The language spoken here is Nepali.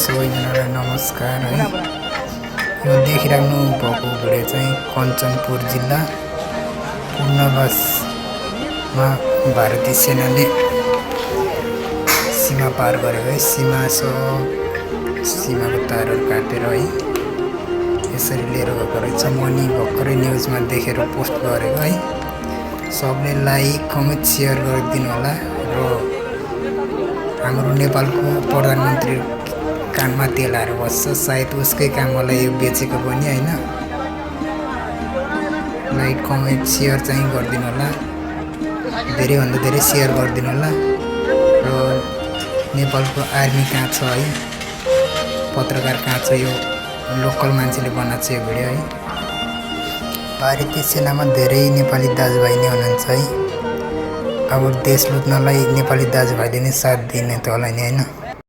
सबैजनालाई नमस्कार है। यो देखिराख्नु भएको भिडियो चाहिँ कञ्चनपुर जिल्ला पूर्णवासमा भारतीय सेनाले सीमा पार गरेको है। सीमाको तारहरू काटेर है यसरी लिएर गएको रहेछ। म नि भर्खरै न्युजमा देखेर पोस्ट गरेको है। सबले लाइक कमेन्ट सेयर गरिदिनु होला र हाम्रो नेपालको प्रधानमन्त्री कानमा तेल हालेर बस्छ, सायद उसकै काम होला यो बेचेको पनि हैन। लाइक कमेन्ट सेयर चाहिँ गरिदिनु होला, धेरैभन्दा धेरै सेयर गरिदिनु होला। र नेपालको आर्मी कहाँ छ है, पत्रकार कहाँ छ, यो लोकल मान्छेले बनाएको छ यो भिडियो है। भारतीय सेनामा धेरै नेपाली दाजुभाइ नै हुनुहुन्छ है। अब देश लुट्नलाई नेपाली दाजुभाइले नै साथ दिने त होला नि हैन।